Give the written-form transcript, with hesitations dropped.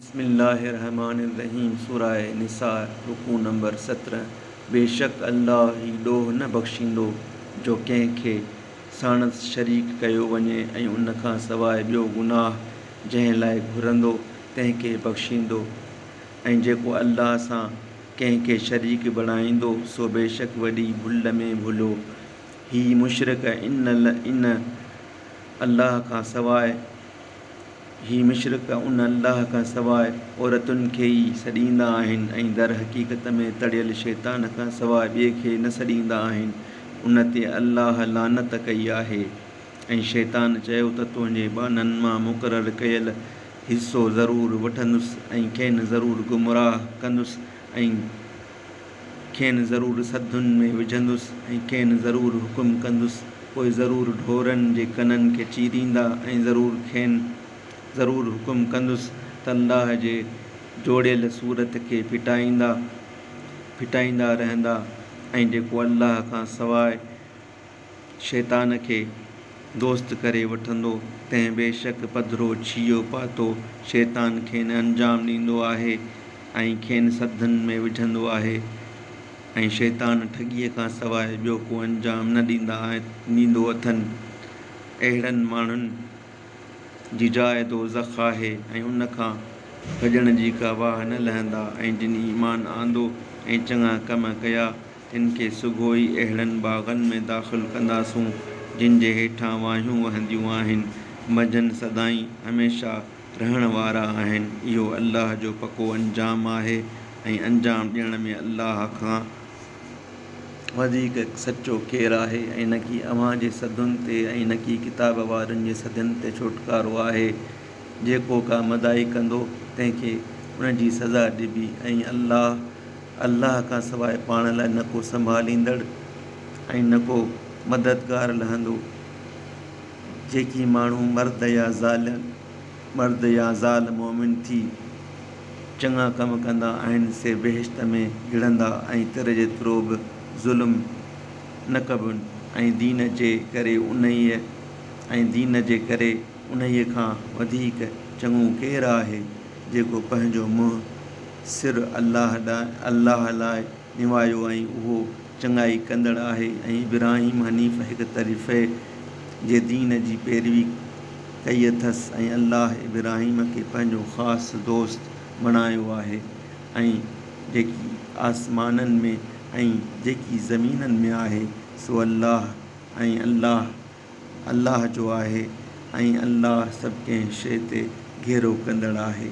بسم الله الرحمٰن الرحيم سوره نساء رڪوع نمبر 17 بيشڪ الله هي ڏوهه نه بخشيندو جو ڪنهن کي ساڻس شريڪ ڪيو وڃي ۽ ان کان سواء ٻيو گناهه جنهن لاء گهرندو تنهن کي بخشيندو ۽ جيڪو الله سان ڪنهن کي شريڪ بڻائيندو سو بيشڪ وڏي ڀل ۾ ڀليو. هي مشرڪ ان الله کان سواء هي مشرڪ ان الله کان سواء عورتن کي ئي سڏيندا آهن ۽ درحقيقت ۾ تڙيل شيطان کان سواء ٻئي کي نه سڏيندا آهن، ان تي الله لعنت ڪئي آهي. ۽ شيطان چيو ته تنهنجي ٻانهن مان مقرر ڪيل حصو ضرور وٺندس ۽ کين ضرور گمراهه ڪندس ۽. کين ضرور سڌن ۾ وجهندس ۽ کين ضرور حڪم ڪندس، پوء ضرور ڍورن جي ڪنن کي چيريندا ۽ ضرور کين ضرور حڪم ڪندس ته الله جي جوڙيل صورت کي ڦٽائيندا ڦٽائيندا رهندا ۽ جيڪو الله کان سواء شيطان کي دوست ڪري وٺندو، تنهن بيشڪ پڌرو ڇيهو پاتو. شيطان کين انجام ڏيندو آهي ۽ کين سڌن ۾ وجهندو آهي ۽ شيطان ٺڳيء کان سواء ٻيو ڪو انجام نه ڏيندو اٿن. اهڙن ماڻهن جي جاء دوزخ آهي ۽ ان کان ڀڄڻ جي ڪا واهه نه لهندا ۽ جن ايمان آندو ۽ چڱا ڪم ڪيا، تن کي سگهو ئي اهڙن باغن ۾ داخل ڪنداسون، جن جي هيٺان واهيون وهنديون آهن، منجهن سدائين، هميشه، رهڻ وارا آهن، اهو الله جو پڪو انجام آهي ۽ انجام ڏيڻ ۾ الله کان وڌيڪ سچو ڪير آهي ۽ نڪي اوهان جي سڌن تي ۽ نڪي ڪتاب وارن جي سڌن تي ڇوٽڪارو آهي، جيڪو ڪا مدائي ڪندو تنهن کي ان جي سزا ڏبي ۽ الله الله کان سواء پاڻ لاء نه ڪو سنڀاليندڙ ۽ نه ڪو مددگار لهندو. جيڪي ماڻهو مرد يا زال مرد يا زال مؤمن ٿي چڱا ڪم ڪندا آهن سي بهشت ۾ گهڙندا ۽ تر جيترو به ظلم نه ڪبن ۽ دين جي ڪري انهيء ۽ دين جي ڪري انهيء کان وڌيڪ چڱو ڪير آهي جيڪو پنهنجو منهن سر الله ڏانهن الله لاء نوايو ۽ اهو چڱائي ڪندڙ آهي ۽ ابراهيم حنيف هڪ طرفي جي دين جي پيروي ڪئي اٿس ۽ الله ابراهيم کي پنهنجو خاص دوست بڻايو آهي ۽ جيڪي آسمانن ۾ ۽ جيڪي زمينن ۾ آهي سو الله ۽ الله الله جو آهي ۽ الله سڀ ڪنهن شيء تي گهيرو ڪندڙ آهي.